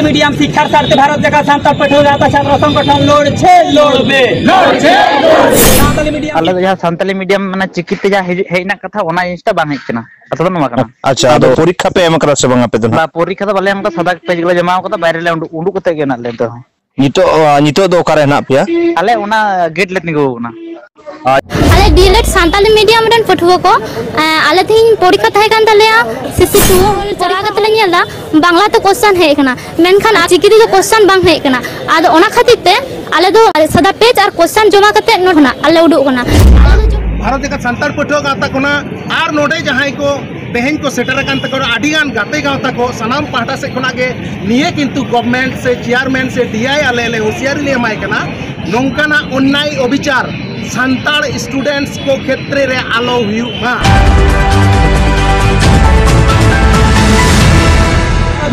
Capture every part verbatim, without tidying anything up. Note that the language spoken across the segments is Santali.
ᱢᱤᱰᱤᱭᱟᱢ ᱥᱤᱠᱠᱷᱟᱨ ᱥᱟᱨᱛᱮ ᱵᱷᱟᱨᱚᱛ ᱡᱟᱠᱟᱛ ᱥᱟᱱᱛᱟᱲ ᱯᱟᱹᱴᱷᱩᱣᱟᱹ ᱜᱟᱶᱛᱟ ᱪᱷᱟᱛᱨᱚ ᱥᱚᱝᱜᱚᱴᱷᱚᱱ ᱞᱚᱲ ᱪᱷᱮ ᱞᱚᱲ ᱵᱮ᱾ ᱥᱟᱱᱛᱟᱞᱤ ᱢᱤᱰᱤᱭᱟᱢ ᱟᱞᱮ ᱫᱚ ᱡᱟᱦᱟᱸ ᱥᱟᱱᱛᱟᱞᱤ ᱢᱤᱰᱤᱭᱟᱢ ᱢᱟᱱᱮ ᱪᱤᱠᱤᱛᱮ ᱡᱟᱦᱟᱸ ᱦᱤᱡᱩᱜ ᱦᱮᱡ ᱨᱮᱱᱟᱜ ᱠᱟᱛᱷᱟ, ᱚᱱᱟ ᱡᱤᱱᱤᱥᱴᱟ ᱵᱟᱝ ᱦᱮᱡ ᱠᱟᱱᱟ᱾ ᱠᱟᱛᱷᱟ ᱫᱚ ᱱᱚᱣᱟ ᱠᱟᱱᱟ᱾ ᱟᱪᱪᱷᱟ, ᱟᱫᱚ ᱟᱫᱚ ᱯᱚᱨᱤᱠᱠᱷᱟ ᱯᱮ ᱮᱢ ᱠᱟᱫᱟ ᱥᱮ ᱵᱟᱝ ᱟᱯᱮ ᱫᱚ ᱱᱟᱦᱟᱜ? ᱵᱟ, ᱯᱚᱨᱤᱠᱠᱷᱟ ᱫᱚ ᱵᱟᱞᱮ ᱮᱢ ᱠᱟᱫᱟ, ᱥᱟᱫᱟ ᱯᱮᱡᱽ ᱜᱮᱞᱮ ᱡᱚᱢᱟ ᱠᱟᱫᱟ, ᱵᱟᱭᱨᱮ ᱞᱮ ᱩᱰᱩᱠ, ᱩᱰᱩᱠ ᱠᱟᱛᱮ ᱜᱮ ᱦᱮᱱᱟᱜ ᱞᱮᱭᱟ ᱱᱤᱛᱚᱜ ᱦᱚᱸ᱾ ᱱᱤᱛᱚᱜ, ᱟ, ᱱᱤᱛᱚᱜ ᱫᱚ ᱚᱠᱟᱨᱮ ᱦᱮᱱᱟᱜ ᱯᱮᱭᱟ? ᱟᱞᱮ ᱚᱱᱟ ᱜᱮᱴ ᱞᱮ ᱛᱤᱸᱜᱩ ᱟᱠᱟᱱᱟ᱾ ᱟᱪᱪᱷᱟ᱾ ᱟᱞᱮ ᱰᱤ ᱮᱞ ᱮᱰ ᱥᱟᱱᱛᱟᱞᱤ ᱢᱤᱰᱤᱭᱟᱢ ᱨᱮᱱ ᱯᱟᱹᱴᱷᱩᱣᱟᱹ ᱠᱚ, ᱮᱸ, ᱟᱞᱮ ᱛᱮᱦᱮᱧ ᱯᱚᱨᱤᱠᱠᱷᱟ ᱛᱟᱦᱮᱸ ᱠᱟᱱ ᱛᱟᱞᱮᱭᱟ, ᱥᱤ ᱥᱤ ᱴᱩ᱾ ᱪᱟᱞᱟᱣ ᱠᱟᱛᱮ ᱞᱮ ᱧᱮᱞ ᱮᱫᱟ, ᱵᱟᱝᱞᱟ ᱛᱮ ᱠᱚᱥᱪᱟᱱ ᱦᱮᱡ ᱟᱠᱟᱱᱟ, ᱢᱮᱱᱠᱷᱟᱱ ᱪᱤᱠᱤ ᱛᱮᱫᱚ ᱠᱚᱥᱪᱟᱱ ᱵᱟᱝ ᱦᱮᱡ ᱟᱠᱟᱱᱟ᱾ ᱟᱫᱚ ᱚᱱᱟ ᱠᱷᱟᱹᱛᱤᱨ ᱛᱮ ᱟᱞᱮ ᱫᱚ ᱥᱟᱫᱟ ᱯᱮᱡᱽ ᱟᱨ ᱠᱚᱥᱪᱟᱱ ᱡᱚᱢᱟ ᱠᱟᱛᱮ ᱱᱚᱰᱮ ᱠᱷᱚᱱᱟᱜ ᱟᱞᱮ ᱩᱰᱩᱠ ᱟᱠᱟᱱᱟ᱾ ᱵᱷᱟᱨᱚᱛ ᱡᱟᱠᱟᱛ ᱥᱟᱱᱛᱟᱲ ᱯᱟᱹᱴᱷᱩᱣᱟᱹ ᱜᱟᱶᱛᱟ ᱠᱷᱚᱱᱟᱜ ᱟᱨ ᱱᱚᱰᱮ ᱡᱟᱦᱟᱸᱭ ᱠᱚ ᱛᱮᱦᱮᱧ ᱠᱚ ᱥᱮᱴᱮᱨ ᱟᱠᱟᱱ ᱛᱟᱠᱚ ᱟᱹᱰᱤᱜᱟᱱ ᱜᱟᱛᱮ ᱜᱟᱶᱛᱟ ᱠᱚ, ᱥᱟᱱᱟᱢ ᱯᱟᱦᱴᱟ ᱥᱮᱫ ᱠᱷᱚᱱᱟᱜ ᱜᱮ ᱱᱤᱭᱟᱹ ᱠᱤᱱᱛᱩ ᱜᱚᱵᱷᱢᱮᱱᱴ ᱥᱮ ᱪᱮᱭᱟᱨᱢᱮᱱ ᱥᱮ ᱰᱤ ᱟᱭ ᱟᱞᱮ ᱞᱮ ᱦᱩᱸᱥᱤᱭᱟᱨᱤ ᱞᱮ ᱮᱢᱟᱭ ᱠᱟᱱᱟ, ᱱᱚᱝᱠᱟᱱᱟᱜ ᱚᱱᱱᱟᱭ ᱚᱵᱤᱪᱟᱨ ᱥᱟᱱᱛᱟᱲ ᱥᱴᱩᱰᱮᱱᱴᱥ ᱠᱚ ᱠᱷᱮᱛᱨᱮ ᱨᱮ ᱟᱞᱚ ᱦᱩᱭᱩᱜ ᱢᱟ᱾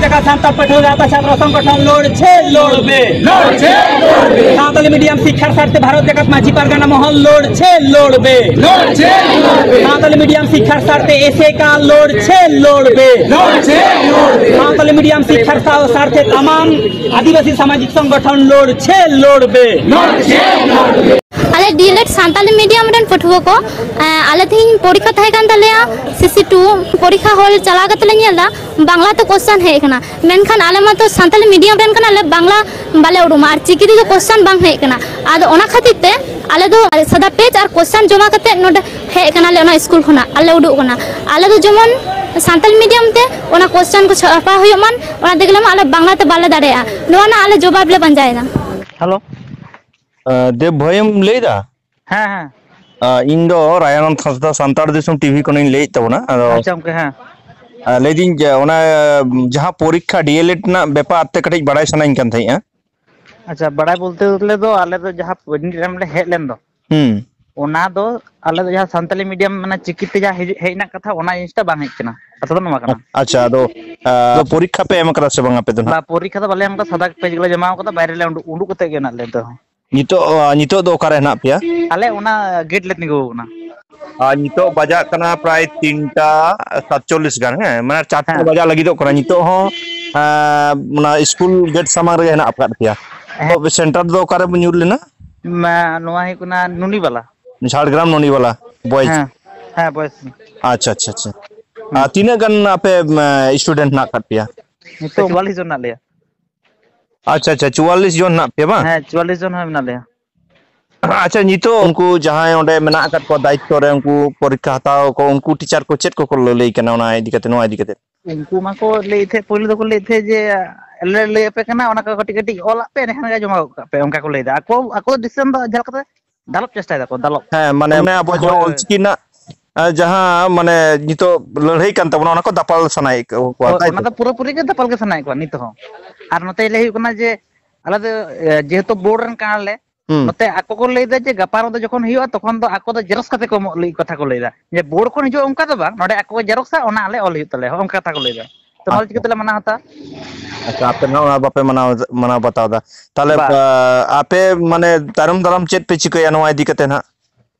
ᱡᱟᱠᱟᱛ ᱥᱟᱱᱛᱟᱲ ᱯᱟᱹᱴᱷᱩᱣᱟᱹ ᱜᱟᱶᱛᱟ ᱪᱷᱟᱛᱨᱚ ᱥᱚᱝᱜᱚᱴᱷᱚᱱ ᱞᱚᱲ ᱪᱷᱮ ᱞᱚᱲ ᱵᱮ᱾ ᱞᱚᱲ ᱪᱷᱮ ᱞᱚᱲ ᱵᱮ᱾ ᱥᱟᱱᱛᱟᱞᱤ ᱢᱤᱰᱤᱭᱟᱢ ᱥᱤᱠᱠᱷᱟᱨ ᱥᱟᱨᱛᱮ ᱵᱷᱟᱨᱚᱛ ᱡᱟᱠᱟᱛ ᱢᱟᱹᱡᱷᱤ ᱯᱟᱨᱜᱟᱱᱟ ᱢᱚᱦᱚᱞ ᱞᱚᱲ ᱪᱷᱮ ᱞᱚᱲ ᱵᱮ᱾ ᱞᱚᱲ ᱪᱷᱮ ᱞᱚᱲ ᱵᱮ᱾ ᱥᱟᱱᱛᱟᱞᱤ ᱢᱤᱰᱤᱭᱟᱢ ᱥᱤᱠᱠᱷᱟᱨ ᱥᱟᱨᱛᱮ ᱮᱥᱮᱠᱟ ᱞᱚᱲ ᱪᱷᱮ ᱞᱚᱲ ᱵᱮ᱾ ᱞᱚᱲ ᱪᱷᱮ ᱞᱚᱲ ᱵᱮ᱾ ᱥᱟᱱᱛᱟᱞᱤ ᱢᱤᱰᱤᱭᱟᱢ ᱥᱤᱠᱠᱷᱟᱨ ᱥᱟᱶ ᱥᱟᱨᱛᱮ ᱛᱟᱢᱟᱢ ᱟᱹᱫᱤᱵᱟᱹᱥᱤ ᱥᱟᱢᱟᱡᱤᱠ ᱥᱚᱝᱜᱚᱴᱷᱚᱱ ᱞᱚᱲ ᱪᱷᱮ ᱞᱚᱲ ᱵᱮ᱾ ᱞᱚᱲ ᱪᱷᱮ ᱞᱚᱲ ᱵᱮ᱾ ᱟᱞᱮ ᱰᱤ ᱮᱞ ᱮᱰ ᱥᱟᱱᱛᱟᱞᱤ ᱢᱤᱰᱤᱭᱟᱢ ᱨᱮᱱ ᱯᱟᱹᱴᱷᱩᱣᱟᱹ ᱠᱚ, ᱮᱸ, ᱟᱞᱮ ᱛᱮᱦᱮᱧ ᱯᱚᱨᱤᱠᱠᱷᱟ ᱛᱟᱦᱮᱸ ᱠᱟᱱ ᱛᱟᱞᱮᱭᱟ, ᱥᱤ ᱥᱤ ᱴᱩ ᱯᱚᱨᱤᱠᱠᱷᱟ ᱦᱚᱞ ᱪᱟᱞᱟᱣ ᱠᱟᱛᱮ ᱞᱮ ᱧᱮᱞ ᱮᱫᱟ, ᱵᱟᱝᱞᱟ ᱛᱮ ᱠᱚᱥᱪᱟᱱ ᱦᱮᱡ ᱟᱠᱟᱱᱟ, ᱢᱮᱱᱠᱷᱟᱱ ᱟᱞᱮ ᱢᱟᱛᱚ ᱥᱟᱱᱛᱟᱞᱤ ᱢᱤᱰᱤᱭᱟᱢ ᱨᱮᱱ ᱠᱟᱱᱟᱞᱮ, ᱵᱟᱝᱞᱟ ᱵᱟᱞᱮ ᱩᱨᱩᱢᱟ ᱟᱨ ᱪᱤᱠᱤ ᱛᱮᱫᱚ ᱠᱚᱥᱪᱟᱱ ᱵᱟᱝ ᱦᱮᱡ ᱟᱠᱟᱱᱟ᱾ ᱟᱫᱚ ᱚᱱᱟ ᱠᱷᱟᱹᱛᱤᱨ ᱛᱮ ᱟᱞᱮ ᱫᱚ ᱥᱟᱫᱟ ᱯᱮᱡᱽ ᱟᱨ ᱠᱚᱥᱪᱟᱱ ᱡᱚᱢᱟ ᱠᱟᱛᱮ ᱱᱚᱰᱮ ᱦᱮᱡ ᱟᱠᱟᱱᱟᱞᱮ, ᱚᱱᱟ ᱥᱠᱩᱞ ᱠᱷᱚᱱᱟᱜ ᱟᱞᱮ ᱩᱰᱩᱠ ᱟᱠᱟᱱᱟ᱾ ᱟᱞᱮ ᱫᱚ ᱡᱮᱢᱚᱱ ᱥᱟᱱᱛᱟᱞᱤ ᱢᱤᱰᱤᱭᱟᱢ ᱛᱮ ᱚᱱᱟ ᱠᱚᱥᱪᱟᱱ ᱠᱚ ᱪᱷᱟᱯᱟ ᱦᱩᱭᱩᱜ ᱢᱟ, ᱚᱱᱟ ᱛᱮᱜᱮ ᱞᱮ ᱢᱟ ᱟᱞᱮ ᱵᱟᱝᱞᱟ ᱛᱮ ᱵᱟᱞᱮ ᱫᱟᱲᱮᱭᱟᱜᱼᱟ, ᱱᱚᱣᱟ ᱨᱮᱱᱟᱜ ᱟᱞᱮ ᱡᱚᱵᱟᱵ ᱞᱮ ᱯᱟᱸᱡᱟᱭᱮᱫᱟ᱾ ᱦᱮᱞᱳ᱾ ᱟᱸ, ᱫᱮᱵ ᱵᱷᱟᱹᱭᱮᱢ ᱞᱟᱹᱭᱫᱟ? ᱦᱮᱸ, ᱦᱮᱸ᱾ ᱟᱸ, ᱤᱧ ᱫᱚ ᱨᱟᱭᱟᱱᱚᱱᱫ ᱦᱟᱸᱥᱫᱟ, ᱥᱟᱱᱛᱟᱲ ᱫᱤᱥᱚᱢ ᱴᱤᱵᱷᱤ ᱠᱷᱚᱱᱤᱧ ᱞᱟᱹᱭᱮᱫ ᱛᱟᱵᱚᱱᱟ᱾ ᱟᱫᱚ, ᱟᱪᱪᱷᱟ, ᱜᱚᱢᱠᱮ, ᱦᱮᱸ᱾ ᱟᱸ, ᱞᱟᱹᱭᱫᱟᱹᱧ ᱡᱮ ᱚᱱᱟ ᱡᱟᱦᱟᱸ ᱯᱚᱨᱤᱠᱠᱷᱟ ᱰᱤ ᱮᱞ ᱮᱰ ᱨᱮᱱᱟᱜ ᱵᱮᱯᱟᱨ ᱛᱮ ᱠᱟᱹᱴᱤᱡ ᱵᱟᱲᱟᱭ ᱥᱟᱱᱟᱧ ᱠᱟᱱ ᱛᱟᱦᱮᱸᱜᱼᱟ᱾ ᱟᱪᱪᱷᱟ, ᱵᱟᱲᱟᱭ ᱵᱚᱞᱛᱮ ᱜᱮᱞᱮ ᱫᱚ ᱟᱞᱮ ᱫᱚ ᱡᱟᱦᱟᱸ ᱯᱳᱭᱞᱳ ᱴᱟᱭᱤᱢ ᱞᱮ ᱦᱮᱡ ᱞᱮᱱ ᱫᱚ, ᱦᱩᱸ᱾ ᱚᱱᱟ ᱫᱚ ᱟᱞᱮ ᱫᱚ ᱡᱟᱦᱟᱸ ᱥᱟᱱᱛᱟᱞᱤ ᱢᱤᱰᱤᱭᱟᱢ, ᱢᱟᱱᱮ, ᱪᱤᱠᱤ ᱛᱮ ᱡᱟᱦᱟᱸ ᱦᱤᱡᱩᱜ, ᱦᱮᱡ ᱨᱮᱱᱟᱜ ᱠᱟᱛᱷᱟ, ᱚᱱᱟ ᱡᱤᱱᱤᱥᱴᱟ ᱵᱟᱝ ᱦᱮᱡ ᱠᱟᱱᱟ᱾ ᱠᱟᱛᱷᱟ ᱫᱚ ᱱᱚᱣᱟ ᱠᱟᱱᱟ᱾ ᱟᱪᱪᱷᱟ, ᱟᱫᱚ, ᱟᱸ, ᱯᱚᱨᱤᱠᱠᱷᱟ ᱯᱮ ᱮᱢ ᱠᱟᱫᱟ ᱥᱮ ᱵᱟᱝ ᱟᱯᱮ ᱫᱚ ᱱᱟᱜ? ᱵᱟ, ᱯᱚᱨᱤᱠᱠᱷᱟ ᱫᱚ ᱵᱟᱞᱮ ᱮᱢ ᱠᱟᱫᱟ, ᱥᱟᱫᱟ ᱯᱮᱡᱽ ᱜᱮᱞᱮ ᱡᱚᱢᱟ ᱠᱟᱫᱟ, ᱵᱟᱭᱨᱮ ᱞᱮ ᱩᱰᱩᱠ, ᱩᱰᱩᱠ ᱠᱟᱛᱮ ᱜᱮ ᱦᱮᱱᱟᱜ ᱞᱮᱭᱟ ᱱᱤᱛᱚᱜ ᱦᱚᱸ᱾ ᱱᱤᱛᱚᱜ, ᱟᱸ, ᱱᱤᱛᱚᱜ ᱫᱚ ᱚᱠᱟᱨᱮ ᱦᱮᱱᱟᱜ ᱯᱮᱭᱟ? ᱟᱞᱮ ᱚᱱᱟ ᱜᱮᱴ ᱞᱮ ᱛᱤᱸᱜᱩ ᱟᱠᱟᱱᱟ᱾ ᱟᱨ ᱱᱤᱛᱚᱜ ᱵᱟᱡᱟᱜ ᱠᱟᱱᱟ ᱯᱨᱟᱭ ᱛᱤᱱᱴᱟ ᱥᱟᱛᱪᱚᱞᱞᱤᱥ ᱜᱟᱱ, ᱦᱮᱸ, ᱢᱟᱱᱮ ᱪᱟᱨᱴᱟ ᱦᱮᱸ᱾ ᱵᱟᱡᱟᱜ ᱞᱟᱹᱜᱤᱫᱚᱜ ᱠᱟᱱᱟ᱾ ᱱᱤᱛᱚᱜ ᱦᱚᱸ ᱚᱱᱟ ᱥᱠᱩᱞ ᱜᱮᱴ ᱥᱟᱢᱟᱝ ᱨᱮᱜᱮ ᱦᱮᱱᱟᱜ ᱟᱠᱟᱫ ᱯᱮᱭᱟ᱾ ᱦᱮᱸ᱾ ᱛᱚᱵᱮ ᱥᱮᱱᱴᱟᱨ ᱫᱚ ᱚᱠᱟᱨᱮ ᱧᱩᱨ ᱞᱮᱱᱟ? ᱢᱟ, ᱱᱚᱣᱟ ᱦᱩᱭᱩᱜ ᱠᱟᱱᱟ ᱱᱩᱱᱤᱵᱟᱞᱟ᱾ ᱡᱷᱟᱲᱜᱨᱟᱢ ᱱᱩᱱᱤᱵᱟᱞᱟ ᱵᱚᱭᱮᱡᱽ᱾ ᱦᱮᱸ, ᱦᱮᱸ, ᱵᱚᱭᱮᱡᱽ᱾ ᱟᱪᱪᱷᱟ, ᱟᱪᱪᱷᱟ, ᱟᱪᱪᱷᱟ᱾ ᱦᱩᱸ᱾ ᱟᱨ ᱛᱤᱱᱟᱹᱜ ᱜᱟᱱ ᱟᱯᱮ ᱥᱴᱩᱰᱮᱱᱴ ᱦᱮᱱᱟᱜ ᱟᱠᱟᱫ ᱯᱮᱭᱟ? ᱱᱤᱛᱚᱜ ᱪᱩᱣᱟᱞᱤᱥ ᱡᱚᱱ ᱦᱮᱱᱟᱜ ᱞᱮᱭᱟ᱾ ᱟᱪᱪᱷᱟ, ᱟᱪᱪᱷᱟ, ᱪᱩᱣᱟᱞᱤᱥ ᱡᱚᱱ ᱦᱮᱱᱟᱜ ᱯᱮᱭᱟ ᱵᱟᱝ? ᱦᱮᱸ, ᱪᱩᱣᱟᱞᱤᱥ ᱡᱚᱱ ᱦᱚᱸ ᱢᱮᱱᱟᱜ ᱞᱮᱭᱟ᱾ ᱟᱪᱪᱷᱟ, ᱱᱤᱛᱚᱜ ᱩᱱᱠᱩ ᱡᱟᱦᱟᱸᱭ ᱚᱸᱰᱮ ᱢᱮᱱᱟᱜ ᱟᱠᱟᱫ ᱠᱚᱣᱟ ᱫᱟᱭᱤᱛᱛᱚ ᱨᱮ, ᱩᱱᱠᱩ ᱯᱚᱨᱤᱠᱠᱷᱟ ᱦᱟᱛᱟᱣ ᱠᱚ, ᱩᱱᱠᱩ ᱴᱤᱪᱟᱨ ᱠᱚ ᱪᱮᱫ ᱠᱚᱠᱚ ᱞᱟᱹᱞᱟᱹᱭ ᱠᱟᱱᱟ ᱚᱱᱟ ᱤᱫᱤ ᱠᱟᱛᱮ, ᱱᱚᱣᱟ ᱤᱫᱤ ᱠᱟᱛᱮ? ᱩᱱᱠᱩ ᱢᱟᱠᱚ ᱞᱟᱹᱭᱮᱫ ᱛᱟᱦᱮᱸᱫ, ᱯᱳᱭᱞᱳ ᱫᱚᱠᱚ ᱞᱟᱹᱭᱮᱫ ᱛᱟᱦᱮᱸᱫ ᱡᱮ, "ᱟᱞᱮ ᱞᱮ ᱞᱟᱹᱭ ᱟᱯᱮ ᱠᱟᱱᱟ, ᱚᱱᱟ ᱠᱚ ᱠᱟᱹᱴᱤᱡ ᱠᱟᱹᱴᱤᱡ ᱚᱞᱟᱜ ᱯᱮ, ᱮᱸᱰᱮᱠᱷᱟᱱ ᱜᱮ ᱡᱚᱢᱟ ᱜᱚᱫ ᱠᱟᱜ ᱯᱮ", ᱚᱱᱠᱟ ᱠᱚ ᱞᱟᱹᱭᱫᱟ᱾ ᱟᱠᱚ, ᱟᱠᱚ ᱫᱚ decision ᱫᱚ ᱡᱟᱦᱟᱸ ᱞᱮᱠᱟᱛᱮ ᱫᱟᱞᱚᱵ ᱪᱮᱥᱴᱟᱭ ᱫᱟᱠᱚ, ᱫᱟᱞᱚᱵ᱾ ᱦᱮᱸ, ᱢᱟᱱᱮ ᱚᱱᱮ ᱟᱵᱚ ᱡᱟᱦᱟᱸ ᱦᱳᱭ᱾ ᱚᱞᱪᱤᱠᱤ ᱨᱮᱱᱟᱜ, ᱟ, ᱡᱟᱦᱟᱸ ᱢᱟᱱᱮ ᱱᱤᱛᱚᱜ ᱞᱟᱹᱲᱦᱟᱹᱭ ᱠᱟᱱ ᱛᱟᱵᱚᱱᱟ, ᱚᱱᱟ ᱠᱚ ᱫᱟᱯᱟᱞ ᱥᱟᱱᱟᱭᱮᱫ ᱠᱚᱣᱟ, ᱦᱳᱭ, ᱛᱟᱭ ᱚᱱᱟ ᱛᱚ? ᱫᱚ ᱯᱩᱨᱟᱹᱯᱩᱨᱤ ᱜᱮ ᱫᱟᱯᱟᱞ ᱜᱮ ᱥᱟᱱᱟᱭᱮᱫ ᱠᱚᱣᱟ ᱱᱤᱛ ᱦᱚᱸ᱾ ᱟᱨ ᱱᱚᱛᱮ ᱞᱟᱹᱭ ᱦᱩᱭᱩᱜ ᱠᱟᱱᱟ ᱡᱮ, ᱟᱞᱮ ᱫᱚ, ᱮ, ᱡᱮᱦᱮᱛᱩ ᱵᱳᱨᱰ ᱨᱮᱱ ᱠᱟᱱᱟᱞᱮ, ᱦᱩᱸ᱾ ᱱᱚᱛᱮ ᱟᱠᱚ ᱠᱚ ᱞᱟᱹᱭᱫᱟ ᱡᱮ ᱜᱟᱯᱟ ᱨᱮᱫᱚ ᱡᱚᱠᱷᱚᱱ ᱦᱩᱭᱩᱜᱼᱟ, ᱛᱚᱠᱷᱚᱱ ᱫᱚ ᱟᱠᱚ ᱫᱚ ᱡᱮᱨᱚᱠᱥ ᱠᱟᱛᱮ ᱠᱚ ᱮᱢᱚᱜ ᱞᱟᱹᱜᱤᱫ ᱠᱟᱛᱷᱟ ᱠᱚ ᱞᱟᱹᱭᱫᱟ᱾ ᱡᱮ ᱵᱳᱨᱰ ᱠᱷᱚᱱ ᱦᱤᱡᱩᱜᱼᱟ ᱚᱱᱠᱟ ᱫᱚ ᱵᱟᱝ, ᱱᱚᱰᱮ ᱟᱠᱚ ᱠᱚ ᱡᱮᱨᱚᱠᱥᱟ, ᱚᱱᱟ ᱟᱞᱮ ᱚᱞ ᱦᱩᱭᱩᱜ ᱛᱟᱞᱮᱭᱟ, ᱦᱚᱸᱜᱼᱚ ᱱᱚᱝᱠᱟ ᱠᱟᱛᱷᱟ ᱠᱚ ᱞᱟᱹᱭᱫᱟ᱾ ᱛᱚ ᱱᱚᱣᱟ ᱫᱚ ᱟᱪᱪᱷᱟ᱾ ᱪᱤᱠᱟᱹ ᱛᱮᱞᱮ ᱢᱟᱱᱟᱣ ᱦᱟᱛᱟᱣᱟ? ᱟᱪᱪᱷᱟ, ᱟᱯᱮ ᱱᱚᱣᱟ ᱵᱟᱯᱮ ᱢᱟᱱᱟᱣ, ᱢᱟᱱᱟᱣ ᱵᱟᱛᱟᱣ ᱫᱟ᱾ ᱛᱟᱦᱞᱮ, ᱵᱟ᱾ ᱟ, ᱟᱯᱮ ᱢᱟᱱᱮ ᱛᱟᱭᱚᱢ ᱫᱟᱨᱟᱢ ᱪᱮᱫ ᱯᱮ ᱪᱤᱠᱟᱹᱭᱟ ᱱᱚᱣᱟ ᱤᱫᱤ ᱠᱟᱛᱮ ᱱᱟᱦᱟᱜ?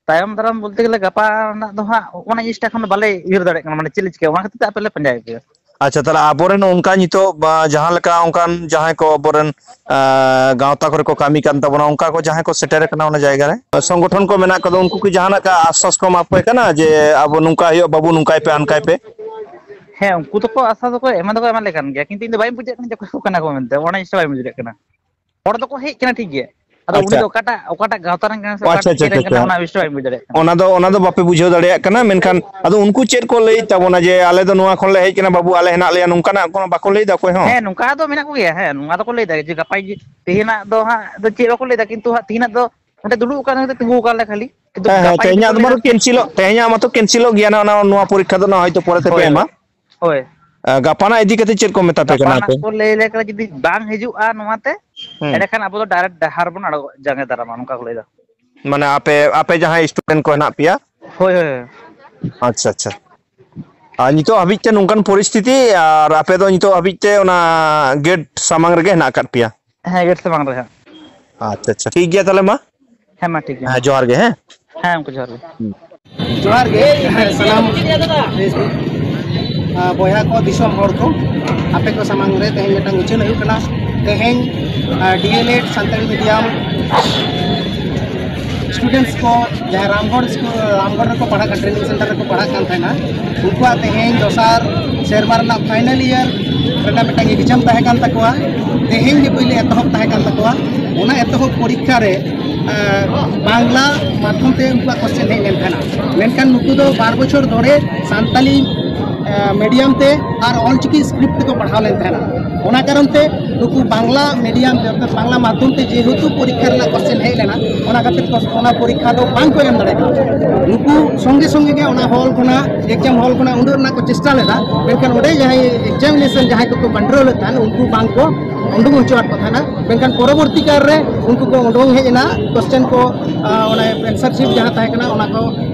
ᱛᱟᱭᱚᱢ ᱫᱟᱨᱟᱢ ᱵᱚᱞᱛᱮ ᱜᱮᱞᱮ ᱜᱟᱯᱟ ᱨᱮᱱᱟᱜ ᱫᱚ ᱦᱟᱸᱜ ᱚᱱᱟ ᱡᱤᱱᱤᱥᱴᱟ ᱮᱠᱷᱚᱱ ᱫᱚ ᱵᱟᱞᱮ ᱩᱭᱦᱟᱹᱨ ᱫᱟᱲᱮᱭᱟᱜ ᱠᱟᱱᱟ, ᱢᱟᱱᱮ ᱪᱮᱫ ᱞᱮ ᱪᱤᱠᱟᱹᱭᱟ, ᱚᱱᱟ ᱠᱷᱟᱹᱛᱤᱨ ᱛᱮ ᱟᱯᱮ ᱞᱮ ᱯᱟᱸᱡᱟᱭᱮᱫ ᱯᱮᱭᱟ᱾ ᱟᱪᱪᱷᱟ, ᱛᱟᱦᱞᱮ ᱟᱵᱚᱨᱮᱱ ᱚᱱᱠᱟ ᱱᱤᱛᱚᱜ, ᱟ, ᱡᱟᱦᱟᱸ ᱞᱮᱠᱟ ᱚᱱᱠᱟᱱ ᱡᱟᱦᱟᱸᱭ ᱠᱚ ᱟᱵᱚᱨᱮᱱ, ᱟ, ᱜᱟᱶᱛᱟ ᱠᱚᱨᱮ ᱠᱚ ᱠᱟᱹᱢᱤ ᱠᱟᱱ ᱛᱟᱵᱚᱱᱟ, ᱚᱱᱠᱟ ᱠᱚ ᱡᱟᱦᱟᱸᱭ ᱠᱚ ᱥᱮᱴᱮᱨ ᱟᱠᱟᱱᱟ ᱚᱱᱟ ᱡᱟᱭᱜᱟ ᱨᱮ, ᱥᱚᱝᱜᱚᱴᱷᱚᱱ ᱠᱚ ᱢᱮᱱᱟᱜ ᱠᱚᱫᱚ, ᱩᱱᱠᱩ ᱠᱤ ᱡᱟᱦᱟᱱᱟᱜ ᱠᱟ ᱟᱥᱥᱟᱥ ᱠᱚ ᱮᱢᱟ ᱯᱮ ᱠᱟᱱᱟ ᱡᱮ ᱟᱵᱚ ᱱᱚᱝᱠᱟ ᱦᱩᱭᱩᱜᱼᱟ ᱵᱟᱹᱵᱩ, ᱱᱚᱝᱠᱟᱭ ᱯᱮ, ᱦᱟᱱᱠᱟᱭ ᱯᱮ? ᱦᱮᱸ, ᱩᱱᱠᱩ ᱫᱚᱠᱚ ᱟᱥᱟ ᱫᱚᱠᱚ ᱮᱢᱟ ᱫᱚᱠᱚ ᱮᱢᱟ ᱞᱮ ᱠᱟᱱ ᱜᱮᱭᱟ, ᱠᱤᱱᱛᱩ ᱤᱧ ᱫᱚ ᱵᱟᱹᱧ ᱵᱩᱡᱷᱟᱹᱣ ᱠᱟᱱᱟ ᱚᱠᱚᱭ ᱠᱚ ᱠᱟᱱᱟ ᱠᱚ ᱢᱮᱱᱛᱮ, ᱚᱱᱟ ᱡᱤᱱᱤᱥᱴᱟ ᱵᱟᱹᱧ ᱵᱩᱡᱷᱟᱹᱣ ᱫᱟᱲᱮᱭᱟᱜ ᱠᱟᱱᱟ᱾ ᱦᱚᱲ ᱫᱚᱠᱚ ᱦᱮᱡ ᱠᱟᱱᱟ ᱴᱷᱤᱠ ᱜᱮ, ᱟᱫᱚ ᱩᱱᱤ ᱟᱪᱪᱷᱟ᱾ ᱫᱚ ᱚᱠᱟᱴᱟᱜ, ᱚᱠᱟᱴᱟᱜ ᱜᱟᱶᱛᱟ ᱨᱮᱱ ᱠᱟᱱᱟ ᱥᱮ ᱚ, ᱟᱪᱪᱷᱟ, ᱚᱠᱟᱴᱟᱜ ᱟᱪᱪᱷᱟ, ᱪᱮᱫ ᱨᱮᱱ ᱟᱪᱪᱷᱟ, ᱠᱟᱱᱟ, ᱟᱪᱪᱷᱟ᱾ ᱚᱱᱟ ᱵᱤᱥᱚᱭ ᱵᱟᱹᱧ ᱵᱩᱡᱷᱟᱹᱣ ᱫᱟᱲᱮᱭᱟᱜ ᱠᱟᱱᱟ᱾ ᱚᱱᱟ ᱫᱚ, ᱚᱱᱟ ᱫᱚ ᱵᱟᱯᱮ ᱵᱩᱡᱷᱟᱹᱣ ᱫᱟᱲᱮᱭᱟᱜ ᱠᱟᱱᱟ, ᱢᱮᱱᱠᱷᱟᱱ ᱟᱫᱚ ᱩᱱᱠᱩ ᱪᱮᱫ ᱠᱚ ᱞᱟᱹᱭᱮᱫ ᱛᱟᱵᱚᱱᱟ ᱡᱮ, "ᱟᱞᱮ ᱫᱚ ᱱᱚᱣᱟ ᱠᱷᱚᱱ ᱞᱮ ᱦᱮᱡ ᱠᱟᱱᱟ ᱵᱟᱹᱵᱩ, ᱟᱞᱮ ᱦᱮᱱᱟᱜ ᱞᱮᱭᱟ", ᱱᱚᱝᱠᱟᱱᱟᱜ ᱠᱳᱱᱳ ᱵᱟᱠᱚ ᱞᱟᱹᱭᱮᱫᱟ ᱚᱠᱚᱭ ᱦᱚᱸ? ᱦᱮᱸ, ᱱᱚᱝᱠᱟ ᱫᱚ ᱢᱮᱱᱟᱜ ᱠᱚᱜᱮᱭᱟ᱾ ᱦᱮᱸ, ᱱᱚᱣᱟ ᱫᱚᱠᱚ ᱞᱟᱹᱭᱫᱟ ᱡᱮ ᱜᱟᱯᱟ ᱡᱮ, ᱛᱮᱦᱮᱧᱟᱜ ᱫᱚ ᱦᱟᱸᱜ ᱫᱚ ᱪᱮᱫ ᱵᱟᱠᱚ ᱞᱟᱹᱭᱫᱟ, ᱠᱤᱱᱛᱩ ᱦᱟᱸᱜ ᱛᱮᱦᱮᱧᱟᱜ ᱫᱚ ᱚᱸᱰᱮ ᱫᱩᱲᱩᱵ ᱟᱠᱟᱱ ᱛᱮ ᱛᱤᱸᱜᱩ ᱟᱠᱟᱱ ᱞᱮ ᱠᱷᱟᱹᱞᱤ᱾ ᱠᱤᱱᱛᱩ ᱦᱮᱸ, ᱦᱮᱸ, ᱜᱟᱯᱟ ᱡᱩᱫᱤ ᱛᱮᱦᱮᱧᱟᱜ ᱠᱚ ᱫᱚ ᱞᱟᱹᱭ ᱢᱟᱛᱚ ᱠᱷᱟᱱ ᱠᱮᱱᱥᱮᱞᱚᱜ, ᱛᱮᱦᱮᱧᱟᱜ ᱢᱟᱛᱚ ᱠᱮᱱᱥᱮᱞᱚᱜ ᱜᱮᱭᱟ ᱱᱟᱜ, ᱱᱚᱣᱟ, ᱱᱚᱣᱟ ᱯᱚᱨᱤᱠᱠᱷᱟ ᱫᱚ ᱱᱟᱜ ᱦᱚᱭᱛᱚ ᱯᱚᱨᱮ ᱛᱮᱯᱮ ᱦᱳᱭ, ᱮᱢᱟ᱾ ᱦᱳᱭ᱾ ᱟ, ᱜᱟᱯᱟᱱᱟᱜ ᱤᱫᱤ ᱠᱟᱛᱮ ᱪᱮᱫ ᱠᱚ ᱢᱮᱛᱟ ᱯᱮ ᱠᱟᱱᱟ ᱜᱟᱯᱟᱱᱟᱜ ᱟᱯᱮ? ᱠᱚ ᱞᱟᱹᱭ ᱞᱮᱠᱟ ᱡᱩᱫᱤ ᱵᱟᱝ ᱦᱤᱡᱩᱜᱼᱟ ᱱᱚᱣᱟᱛᱮ, ᱦᱩᱸ᱾ ᱮᱸᱰᱮᱠᱷᱟᱱ ᱟᱵᱚ ᱫᱚ direct ᱰᱟᱦᱟᱨ ᱵᱚᱱ ᱟᱲᱟᱜ ᱡᱟᱸᱜᱮ ᱫᱟᱨᱟᱢᱟ, ᱱᱚᱝᱠᱟ ᱠᱚ ᱞᱟᱹᱭᱫᱟ᱾ ᱢᱟᱱᱮ ᱟᱯᱮ, ᱟᱯᱮ ᱡᱟᱦᱟᱸᱭ student ᱠᱚ ᱦᱮᱱᱟᱜ ᱯᱮᱭᱟ? ᱦᱳᱭ, ᱦᱳᱭ, ᱦᱳᱭ᱾ ᱟᱪᱪᱷᱟ, ᱟᱪᱪᱷᱟ᱾ ᱟᱨ ᱱᱤᱛᱚᱜ ᱦᱟᱹᱵᱤᱡ ᱛᱮ ᱱᱚᱝᱠᱟᱱ ᱯᱚᱨᱤᱥᱛᱷᱤᱛᱤ, ᱟᱨ ᱟᱯᱮ ᱫᱚ ᱱᱤᱛᱚᱜ ᱦᱟᱹᱵᱤᱡ ᱛᱮ ᱚᱱᱟ gate ᱥᱟᱢᱟᱝ ᱨᱮᱜᱮ ᱦᱮᱱᱟᱜ ᱟᱠᱟᱫ ᱯᱮᱭᱟ? ᱦᱮᱸ, gate ᱥᱟᱢᱟᱝ ᱨᱮ ᱦᱟᱸᱜ᱾ ᱟᱪᱪᱷᱟ, ᱟᱪᱪᱷᱟ, ᱴᱷᱤᱠ ᱜᱮᱭᱟ ᱛᱟᱦᱚᱞᱮ ᱢᱟ᱾ ᱦᱮᱸ, ᱢᱟ ᱴᱷᱤᱠ ᱜᱮᱭᱟ, ᱦᱮᱸ, ᱢᱟ᱾ ᱡᱚᱦᱟᱨ ᱜᱮ, ᱦᱮᱸ? ᱦᱮᱸ, ᱜᱚᱢᱠᱮ, ᱡᱚᱦᱟᱨ ᱜᱮ᱾ ᱦᱩᱸ᱾ ᱡᱚᱦᱟᱨ ᱜᱮ, ᱦᱮᱸ, ᱥᱟᱱᱟᱢ᱾ ᱵᱚᱭᱦᱟ ᱠᱚ, ᱫᱤᱥᱚᱢ ᱦᱚᱲ ᱠᱚ, ᱟᱯᱮ ᱠᱚ ᱥᱟᱢᱟᱝ ᱨᱮ ᱛᱮᱦᱮᱧ ᱢᱤᱫᱴᱟᱝ ᱩᱪᱷᱟᱹᱱ ᱦᱩᱭᱩᱜ ᱠᱟᱱᱟ᱾ ᱛᱮᱦᱮᱧ D El Ed Santali medium students ᱠᱚ, ᱡᱟᱦᱟᱸᱭ ᱨᱟᱢᱜᱚᱲ ᱥᱠᱩᱞ, ᱨᱟᱢᱜᱚᱲ ᱨᱮᱠᱚ ᱯᱟᱲᱦᱟᱜ ᱠᱟᱱᱟ, ᱴᱨᱮᱱᱤᱝ ᱥᱮᱱᱴᱟᱨ ᱨᱮᱠᱚ ᱯᱟᱲᱦᱟᱜ ᱠᱟᱱ ᱛᱟᱦᱮᱱᱟ, ᱩᱱᱠᱩᱣᱟᱜ ᱛᱮᱦᱮᱧ ᱫᱚᱥᱟᱨ ᱥᱮᱨᱢᱟ ᱨᱮᱱᱟᱜ ᱯᱷᱟᱭᱱᱟᱞ ᱤᱭᱟᱨ ᱨᱮᱱᱟᱜ ᱢᱤᱫᱴᱟᱝ ᱮᱠᱡᱟᱢ ᱛᱟᱦᱮᱸ ᱠᱟᱱ ᱛᱟᱠᱚᱣᱟ᱾ ᱛᱮᱦᱮᱧ ᱜᱮ ᱯᱳᱭᱞᱳ ᱮᱛᱚᱦᱚᱵ ᱛᱟᱦᱮᱸ ᱠᱟᱱ ᱛᱟᱠᱚᱣᱟ᱾ ᱚᱱᱟ ᱮᱛᱚᱦᱚᱵ ᱯᱚᱨᱤᱠᱠᱷᱟ ᱨᱮ ᱵᱟᱝᱞᱟ ᱢᱟᱫᱽᱫᱷᱚᱢ ᱛᱮ ᱩᱱᱠᱩᱣᱟᱜ ᱠᱚᱥᱪᱮᱱ ᱦᱮᱡ ᱞᱮᱱ ᱛᱟᱦᱮᱱᱟ᱾ ᱢᱮᱱᱠᱷᱟᱱ ᱱᱩᱠᱩ ᱫᱚ ᱵᱟᱨ ᱵᱚᱪᱷᱚᱨ ᱫᱷᱚᱨᱮ ᱥᱟᱱᱛᱟᱞᱤ ᱢᱤᱰᱤᱭᱟᱢ ᱛᱮ ᱟᱨ ᱚᱞᱪᱤᱠᱤ ᱥᱠᱨᱤᱯᱴ ᱛᱮᱠᱚ ᱯᱟᱲᱦᱟᱣ ᱞᱮᱱ ᱛᱟᱦᱮᱱᱟ᱾ ᱚᱱᱟ ᱠᱟᱨᱚᱱ ᱛᱮ ᱱᱩᱠᱩ ᱵᱟᱝᱞᱟ ᱢᱤᱰᱤᱭᱟᱢ ᱛᱮ, ᱚᱨᱛᱷᱟᱛ ᱵᱟᱝᱞᱟ ᱢᱟᱫᱽᱫᱷᱚᱢ ᱛᱮ ᱡᱮᱦᱮᱛᱩ ᱯᱚᱨᱤᱠᱠᱷᱟ ᱨᱮᱱᱟᱜ ᱠᱚᱥᱪᱮᱱ ᱦᱮᱡ ᱞᱮᱱᱟ, ᱚᱱᱟ ᱠᱷᱟᱹᱛᱤᱨ ᱚᱱᱟ ᱯᱚᱨᱤᱠᱠᱷᱟ ᱫᱚ ᱵᱟᱝ ᱠᱚ ᱮᱢ ᱫᱟᱲᱮ ᱠᱟᱣᱫᱟ᱾ ᱱᱩᱠᱩ ᱥᱚᱸᱜᱮ ᱥᱚᱸᱜᱮ ᱜᱮ ᱚᱱᱟ ᱦᱚᱞ ᱠᱷᱚᱱᱟᱜ, ᱮᱠᱡᱟᱢ ᱦᱚᱞ ᱠᱷᱚᱱᱟᱜ ᱩᱰᱩᱠ ᱨᱮᱱᱟᱜ ᱠᱚ ᱪᱮᱥᱴᱟ ᱞᱮᱫᱟ, ᱢᱮᱱᱠᱷᱟᱱ ᱚᱸᱰᱮ ᱡᱟᱦᱟᱸᱭ ᱮᱠᱡᱟᱢᱤᱱᱮᱥᱚᱱ ᱡᱟᱦᱟᱸᱭ ᱠᱚᱠᱚ ᱠᱚᱱᱴᱨᱳᱞᱮᱫ ᱛᱟᱦᱮᱱ, ᱩᱱᱠᱩ ᱵᱟᱝ ᱠᱚ ᱩᱰᱩᱠ ᱦᱚᱪᱚᱣᱟᱫ ᱠᱚ ᱛᱟᱦᱮᱱᱟ᱾ ᱢᱮᱱᱠᱷᱟᱱ ᱯᱚᱨᱚᱵᱚᱨᱛᱤ ᱠᱟᱞ ᱨᱮ ᱩᱱᱠᱩ ᱠᱚ ᱩᱰᱩᱝ ᱦᱮᱡ ᱮᱱᱟ, ᱠᱚᱥᱪᱮᱱ ᱠᱚ, ᱚᱱᱟ ᱮᱱᱥᱟᱨ ᱥᱤᱴ ᱡᱟᱦᱟᱸ ᱛᱟᱦᱮᱸ ᱠᱟᱱᱟ, ᱚᱱᱟ ᱠᱚ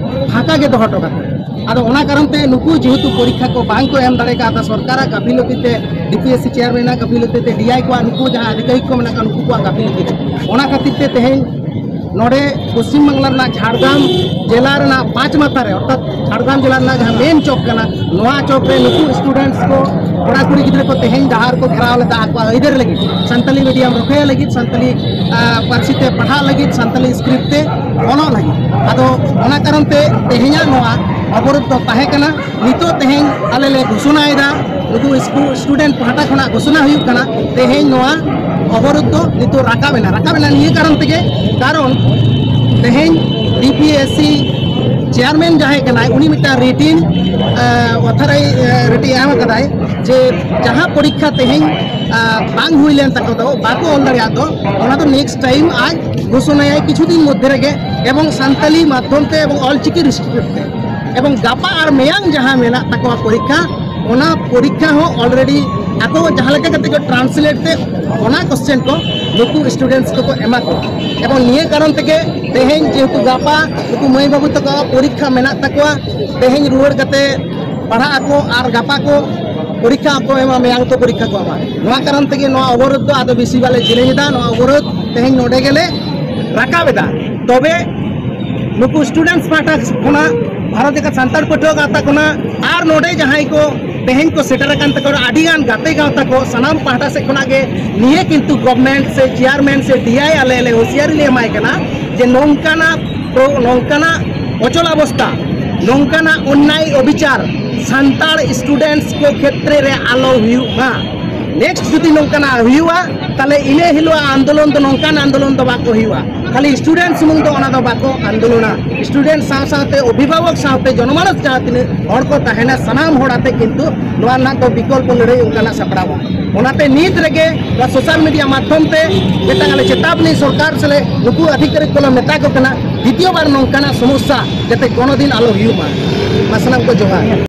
ᱯᱷᱟᱸᱠᱟ ᱜᱮ ᱫᱚᱦᱚ ᱦᱚᱴᱚ ᱠᱟᱜ ᱠᱟᱱᱟ᱾ ᱟᱫᱚ ᱚᱱᱟ ᱠᱟᱨᱚᱱ ᱛᱮ ᱱᱩᱠᱩ ᱡᱮᱦᱮᱛᱩ ᱯᱚᱨᱤᱠᱠᱷᱟ ᱠᱚ ᱵᱟᱝ ᱠᱚ ᱮᱢ ᱫᱟᱲᱮ ᱠᱟᱣᱫᱟ, ᱥᱚᱨᱠᱟᱨᱟᱜ ᱜᱟᱹᱯᱷᱤᱞᱚᱛᱤ ᱛᱮ, ᱰᱤ ᱯᱤ ᱮᱥ ᱥᱤ ᱪᱮᱭᱟᱨᱢᱮᱱᱟᱜ ᱜᱟᱹᱯᱷᱤᱞᱚᱛᱤ ᱛᱮ, ᱰᱤ ᱟᱭ ᱠᱚᱣᱟᱜ, ᱱᱩᱠᱩ ᱡᱟᱦᱟᱸ ᱟᱹᱰᱤ ᱠᱟᱹᱭᱤ ᱠᱚ ᱢᱮᱱᱟᱜ ᱠᱚᱣᱟ, ᱱᱩᱠᱩ ᱠᱚᱣᱟᱜ ᱜᱟᱹᱯᱷᱤᱞᱚᱛᱤ ᱛᱮ, ᱚᱱᱟ ᱠᱷᱟᱹᱛᱤᱨ ᱛᱮ ᱛᱮᱦᱮᱧ ᱱᱚᱰᱮ ᱯᱚᱥᱪᱤᱢ ᱵᱟᱝᱞᱟ ᱨᱮᱱᱟᱜ ᱡᱷᱟᱲᱜᱨᱟᱢ ᱡᱮᱞᱟ ᱨᱮᱱᱟᱜ ᱯᱟᱸᱪ ᱢᱟᱛᱷᱟ ᱨᱮ, ᱚᱨᱛᱷᱟᱛ ᱡᱷᱟᱲᱜᱨᱟᱢ ᱡᱮᱞᱟ ᱨᱮᱱᱟᱜ ᱡᱟᱦᱟᱸ ᱢᱮᱱ ᱪᱚᱠ ᱠᱟᱱᱟ, ᱱᱚᱣᱟ ᱪᱚᱠ ᱨᱮ ᱱᱩᱠᱩ ᱥᱴᱩᱰᱮᱱᱴᱥ ᱠᱚ, ᱠᱚᱲᱟ ᱠᱩᱲᱤ ᱜᱤᱫᱽᱨᱟᱹ ᱠᱚ ᱛᱮᱦᱮᱧ ᱰᱟᱦᱟᱨ ᱠᱚ ᱜᱷᱮᱨᱟᱣ ᱞᱮᱫᱟ ᱟᱠᱚᱣᱟᱜ ᱟᱹᱭᱫᱟᱹᱨ ᱞᱟᱹᱜᱤᱫ, ᱥᱟᱱᱛᱟᱞᱤ ᱢᱤᱰᱤᱭᱟᱢ ᱨᱩᱠᱷᱟᱹᱭᱟᱹ ᱞᱟᱹᱜᱤᱫ, ᱥᱟᱱᱛᱟᱞᱤ ᱯᱟᱹᱨᱥᱤ ᱛᱮ ᱯᱟᱲᱦᱟᱜ ᱞᱟᱹᱜᱤᱫ, ᱥᱟᱱᱛᱟᱞᱤ ᱥᱠᱨᱤᱯᱴ ᱛᱮ ᱚᱞᱚᱜ ᱞᱟᱹᱜᱤᱫ᱾ ᱟᱫᱚ ᱚᱱᱟ ᱠᱟᱨᱚᱱ ᱛᱮ ᱛᱮᱦᱮᱧᱟᱜ ᱱᱚᱣᱟ ᱚᱵᱚᱨᱳᱫᱷ ᱫᱚ ᱛᱟᱦᱮᱸ ᱠᱟᱱᱟ᱾ ᱱᱤᱛᱚᱜ ᱛᱮᱦᱮᱧ ᱟᱞᱮ ᱞᱮ ᱜᱷᱳᱥᱚᱱᱟᱭᱮᱫᱟ, ᱱᱩᱠᱩ ᱥᱴᱩᱰᱮᱱᱴ ᱯᱟᱦᱴᱟ ᱠᱷᱚᱱᱟᱜ ᱜᱷᱳᱥᱚᱱᱟ ᱦᱩᱭᱩᱜ ᱠᱟᱱᱟ, ᱛᱮᱦᱮᱧ ᱱᱚᱣᱟ ᱚᱵᱚᱨᱳᱫᱷ ᱫᱚ ᱱᱤᱛᱚᱜ ᱨᱟᱠᱟᱵ ᱮᱱᱟ᱾ ᱨᱟᱠᱟᱵ ᱮᱱᱟ ᱱᱤᱭᱟᱹ ᱠᱟᱨᱚᱱ ᱛᱮᱜᱮ, ᱠᱟᱨᱚᱱ ᱛᱮᱦᱮᱧ D P S C chairman ᱡᱟᱦᱟᱸᱭ ᱠᱟᱱᱟᱭ, ᱩᱱᱤ ᱢᱤᱫᱴᱟᱝ ᱨᱤᱴᱤᱱ ᱚᱛᱷᱟᱨᱟᱭ ᱨᱤᱴᱤᱱ ᱮᱢ ᱟᱠᱟᱫᱟᱭ ᱡᱮ ᱡᱟᱦᱟᱸ ᱯᱚᱨᱤᱠᱠᱷᱟ ᱛᱮᱦᱮᱧ ᱵᱟᱝ ᱦᱩᱭ ᱞᱮᱱ ᱛᱟᱠᱚ ᱫᱚ, ᱵᱟᱠᱚ ᱚᱞ ᱫᱟᱲᱮᱭᱟᱜ ᱫᱚ, ᱚᱱᱟ ᱫᱚ ᱱᱮᱠᱥᱴ ᱴᱟᱭᱤᱢ ᱟᱡ ᱜᱷᱳᱥᱚᱱᱟᱭᱟᱭ ᱠᱤᱪᱷᱩ ᱫᱤᱱ ᱢᱚᱫᱽᱫᱷᱮ ᱨᱮᱜᱮ, ᱮᱵᱚᱝ ᱥᱟᱱᱛᱟᱞᱤ ᱢᱟᱫᱽᱫᱷᱚᱢ ᱛᱮ ᱮᱵᱚᱝ ᱚᱞᱪᱤᱠᱤ ᱥᱠᱨᱤᱯᱴ ᱛᱮ᱾ ᱮᱵᱚᱝ ᱜᱟᱯᱟ ᱟᱨ ᱢᱮᱭᱟᱝ ᱡᱟᱦᱟᱸ ᱢᱮᱱᱟᱜ ᱛᱟᱠᱚᱣᱟ ᱯᱚᱨᱤᱠᱠᱷᱟ, ᱚᱱᱟ ᱯᱚᱨᱤᱠᱠᱷᱟ ᱦᱚᱸ ᱚᱞᱨᱮᱰᱤ ᱟᱠᱚ ᱡᱟᱦᱟᱸ ᱞᱮᱠᱟ ᱠᱟᱛᱮ ᱠᱚ ᱴᱨᱟᱱᱥᱞᱮᱴ ᱛᱮ ᱚᱱᱟ ᱠᱚᱥᱪᱮᱱ ᱠᱚ ᱱᱩᱠᱩ ᱥᱴᱩᱰᱮᱱᱴᱥ ᱠᱚᱠᱚ ᱮᱢᱟ ᱠᱚᱣᱟ᱾ ᱮᱵᱚᱝ ᱱᱤᱭᱟᱹ ᱠᱟᱨᱚᱱ ᱛᱮᱜᱮ ᱛᱮᱦᱮᱧ ᱡᱮᱦᱮᱛᱩ ᱜᱟᱯᱟ ᱱᱩᱠᱩ ᱢᱟᱹᱭ ᱵᱟᱹᱵᱩ ᱛᱟᱠᱚᱣᱟᱜ ᱯᱚᱨᱤᱠᱠᱷᱟ ᱢᱮᱱᱟᱜ ᱛᱟᱠᱚᱣᱟ, ᱛᱮᱦᱮᱧ ᱨᱩᱣᱟᱹᱲ ᱠᱟᱛᱮ ᱯᱟᱲᱦᱟᱜ ᱟᱠᱚ ᱟᱨ ᱜᱟᱯᱟ ᱠᱚ ᱯᱚᱨᱤᱠᱠᱷᱟ ᱠᱚ ᱮᱢᱟ, ᱢᱮᱭᱟᱝ ᱠᱚ ᱯᱚᱨᱤᱠᱠᱷᱟ ᱠᱚ ᱮᱢᱟ᱾ ᱱᱚᱣᱟ ᱠᱟᱨᱚᱱ ᱛᱮᱜᱮ ᱱᱚᱣᱟ ᱚᱵᱚᱨᱳᱫᱷ ᱫᱚ ᱟᱫᱚ ᱵᱮᱥᱤ ᱵᱟᱞᱮ ᱡᱤᱞᱤᱧ ᱮᱫᱟ᱾ ᱱᱚᱣᱟ ᱚᱵᱚᱨᱳᱫᱷ ᱛᱮᱦᱮᱧ ᱱᱚᱰᱮ ᱜᱮᱞᱮ ᱨᱟᱠᱟᱵ ᱮᱫᱟ᱾ ᱛᱚᱵᱮ ᱱᱩᱠᱩ ᱥᱴᱩᱰᱮᱱᱴᱥ ᱯᱟᱦᱴᱟ ᱠᱷᱚᱱᱟᱜ, ᱵᱷᱟᱨᱚᱛ ᱡᱟᱠᱟᱛ ᱥᱟᱱᱛᱟᱲ ᱯᱟᱹᱴᱷᱩᱣᱟᱹ ᱜᱟᱶᱛᱟ ᱠᱷᱚᱱᱟᱜ ᱟᱨ ᱱᱚᱰᱮ ᱡᱟᱦᱟᱸᱭ ᱠᱚ ᱛᱮᱦᱮᱧ ᱠᱚ ᱥᱮᱴᱮᱨ ᱟᱠᱟᱱ ᱛᱟᱠᱚ ᱟᱹᱰᱤ ᱜᱟᱱ ᱜᱟᱛᱮ ᱜᱟᱶᱛᱟ ᱠᱚ, ᱥᱟᱱᱟᱢ ᱯᱟᱦᱴᱟ ᱥᱮᱫ ᱠᱷᱚᱱᱟᱜ ᱜᱮ ᱱᱤᱭᱟᱹ ᱠᱤᱱᱛᱩ ᱜᱚᱵᱷᱢᱮᱱᱴ ᱥᱮ ᱪᱮᱭᱟᱨᱢᱮᱱ ᱥᱮ ᱰᱤ ᱟᱭ ᱟᱞᱮ ᱞᱮ ᱦᱩᱸᱥᱤᱭᱟᱨᱤ ᱞᱮ ᱮᱢᱟᱭ ᱠᱟᱱᱟ ᱡᱮ ᱱᱚᱝᱠᱟᱱᱟᱜ ᱯᱨᱚ-, ᱱᱚᱝᱠᱟᱱᱟᱜ ᱚᱪᱚᱞ ᱚᱵᱚᱥᱛᱟ, ᱱᱚᱝᱠᱟᱱᱟᱜ ᱚᱱᱱᱟᱭ ᱚᱵᱤᱪᱟᱨ ᱥᱟᱱᱛᱟᱲ ᱥᱴᱩᱰᱮᱱᱴᱥ ᱠᱚ ᱠᱷᱮᱛᱨᱮ ᱨᱮ ᱟᱞᱚ ᱦᱩᱭᱩᱜ ᱢᱟ᱾ ᱱᱮᱠᱥᱴ ᱡᱩᱫᱤ ᱱᱚᱝᱠᱟᱱᱟᱜ ᱦᱩᱭᱩᱜᱼᱟ, ᱛᱟᱦᱞᱮ ᱤᱱᱟᱹ ᱦᱤᱞᱳᱜ ᱟᱱᱫᱳᱞᱚᱱ ᱫᱚ, ᱱᱚᱝᱠᱟᱱ ᱟᱱᱫᱳᱞᱚᱱ ᱫᱚ ᱵᱟᱠᱚ ᱦᱩᱭᱩᱜᱼᱟ᱾ ᱠᱷᱟᱹᱞᱤ ᱥᱴᱩᱰᱮᱱᱴ ᱥᱩᱢᱩᱝ ᱫᱚ ᱚᱱᱟ ᱫᱚ ᱵᱟᱠᱚ ᱟᱱᱫᱳᱞᱚᱱᱟ᱾ ᱥᱴᱩᱰᱮᱱᱴ ᱥᱟᱶ ᱥᱟᱶᱛᱮ ᱚᱵᱷᱤᱵᱷᱟᱵᱚᱠ ᱥᱟᱶᱛᱮ ᱡᱚᱱᱚᱢᱟᱱᱚᱥ ᱡᱟᱦᱟᱸ ᱛᱤᱱᱟᱹᱜ ᱦᱚᱲ ᱠᱚ ᱛᱟᱦᱮᱱᱟ, ᱥᱟᱱᱟᱢ ᱦᱚᱲ ᱟᱛᱮ ᱠᱤᱱᱛᱩ ᱱᱚᱣᱟ ᱨᱮᱱᱟᱜ ᱫᱚ ᱵᱤᱠᱚᱞᱯᱚ ᱞᱟᱹᱲᱦᱟᱹᱭ ᱚᱱᱠᱟᱱᱟᱜ ᱥᱟᱯᱲᱟᱣᱟ᱾ ᱚᱱᱟᱛᱮ ᱱᱤᱛ ᱨᱮᱜᱮ ᱱᱚᱣᱟ ᱥᱳᱥᱟᱞ ᱢᱤᱰᱤᱭᱟ ᱢᱟᱫᱽᱫᱷᱚᱢ ᱛᱮ ᱢᱤᱫᱴᱟᱝ ᱟᱞᱮ ᱪᱮᱛᱟᱵᱚᱱᱤ ᱥᱚᱨᱠᱟᱨ ᱥᱮᱞᱮ ᱱᱩᱠᱩ ᱚᱫᱷᱤᱠᱟᱨᱤ ᱠᱚᱞᱮ ᱢᱮᱛᱟ ᱠᱚ ᱠᱟᱱᱟ, ᱫᱤᱛᱤᱭᱚ ᱵᱟᱨ ᱱᱚᱝᱠᱟᱱᱟᱜ ᱥᱚᱢᱚᱥᱥᱟ ᱡᱟᱛᱮ ᱠᱳᱱᱳ ᱫᱤᱱ ᱟᱞᱚ ᱦᱩᱭᱩᱜ ᱢᱟ᱾ ᱢᱟ ᱥᱟᱱᱟᱢ ᱠᱚ ᱡᱚᱦᱟᱨ᱾